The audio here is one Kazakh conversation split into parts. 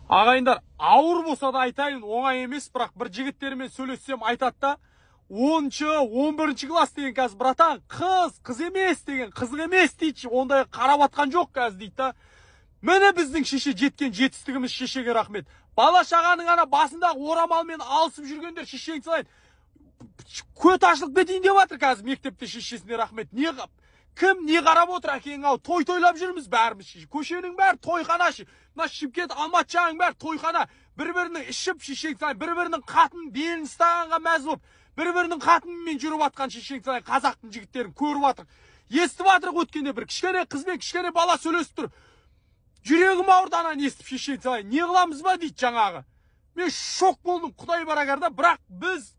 Ағайындар, ауыр болса да айтайын, оңай емес, бірақ бір жігіттермен сөйлессем айтады да, 10-шы, 11-ші класс деген қазір, братан, қыз емес деген, қызық емес дейді, ондай қарап атқан жоқ қазір дейді да. Міне біздің шеше жеткен жетістігіміз, шешеге рахмет. Бала шағаның ана басындағы орамалмен алысып жүргендер, шешең салайын, көт ашылып кетейін деп жатыр қазір мектепте, шешесіне рахмет. Не кім не қарап отыр әкең ау, той тойлап жүрміз бәріміз, шеше. Көшенің бәрі тойхана, ше. Мына Шымкент, Алматы жағының бәрі тойхана. Бір-бірінің ішіп, шешең салайын, бір-бірінің қатын белін ұстағанға мәз болып, бір-бірінің қатынымен жүріп атқан, шешең салайын, қазақтың жігіттерін көріп жатыр. Естіп жатырық, өткенде бір кішкене қыз бен кішкене бала сөйлесіп тұр. Жүрегім ауырды ананы естіп, шешең салайын. Не қыламыз ба дейді жаңағы. Мен шок болдым, Құдай барагарда, бірақ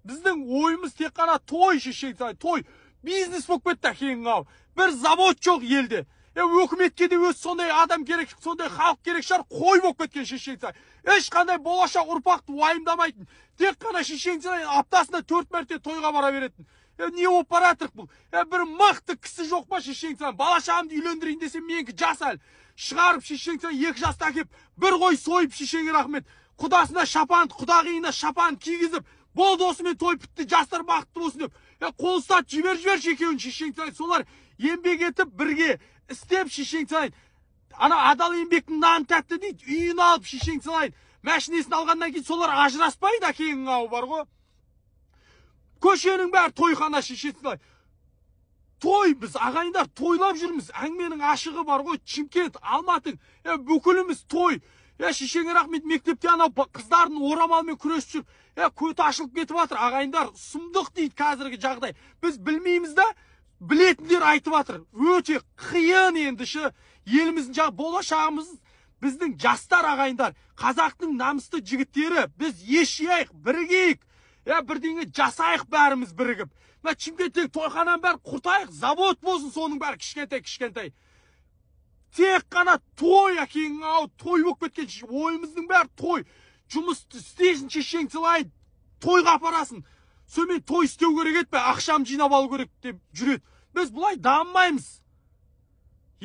біздің ойымыз тек қана той, шешең салайын, той. Бизнес болып кетті әкең ау. Бір завод жоқ елде. Өкіметке де өз сондай адам керек, сондай халық керек шығар, қой болып кеткен, шешең салайын. Ешқандай болашақ ұрпақты уайымдамайтын. Тек қана, шешең салайын, аптасына 4 мәрте тойға бара беретін. Не болып баратырық бұл? Бір мықты кісі жоқ па, шешең салайын? Бала шағамды үйлендірейін десем, менікі жас әлі. Шығарып, шешең салайын, 2 жаста әкеп, бір қой сойып, шешеңе рахмет. Құдасына шапан, құдағиына шапан кигізіп, болды осымен той бітті, жастар бақытты болсын деп. Қол ұстатып жібер-жіберші екеуін, шешең салайын. Солар еңбек етіп, бірге істеп, шешең салайын. Ана адал еңбектің наны тәтті дейді, үйін алып, шешең салайын. Мәшинесін алғаннан кейін солар ажыраспайды, әкеңнің ауы бар ғой. Көшенің бәрі тойхана, шешең салайын. Той, біз ағайындар тойлап жүрміз. Әңгіменің ашығы бар ғой, Шымкент, Алматы, бүкіліміз той. Шешеңе рахмет, мектепте анау қыздардың орамалмен күресіп жүр. Көті ашылып кетіп жатыр, ағайындар, сұмдық дейді қазіргі жағдай. Біз білмейміз да, білетіндер айтып жатыр. Өте қиын енді шы, еліміздің жағы, болашағымыз біздің жастар, ағайындар, қазақтың намысты жігіттері, біз ес жиайық, бірігейік. Бірдеңе жасайық бәріміз бірігіп. Мына Шымкенттегі тойхананың бәрін құртайық, завод болсын соның бәрі кішкентай-кішкентай. Тек қана той, әкең ау, той болып кеткен, ойымыздың бәрі той. Жұмыс істейсің, шешең салайын, тойға апарасың. Сонымен той істеу керек еді, ақшам жинап алу керек деп жүреді. Біз бұлай дамымаймыз.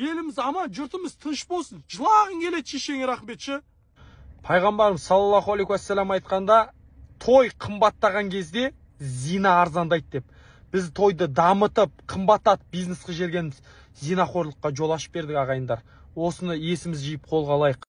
Еліміз аман, жұртымыз тыныш болсын. Жылағың келеді, шешеңе рахмет шы. Пайғамбарымыз саллаллаху алейхи уассалам айтқанда, той қымбаттаған кезде зина арзандайды деп. Біз тойды дамытып, қымбаттатып бизнес қылып жібергенбіз, зинақорлыққа жол ашып бердік, ағайындар. Осыны есіміз жиып қолға алайық.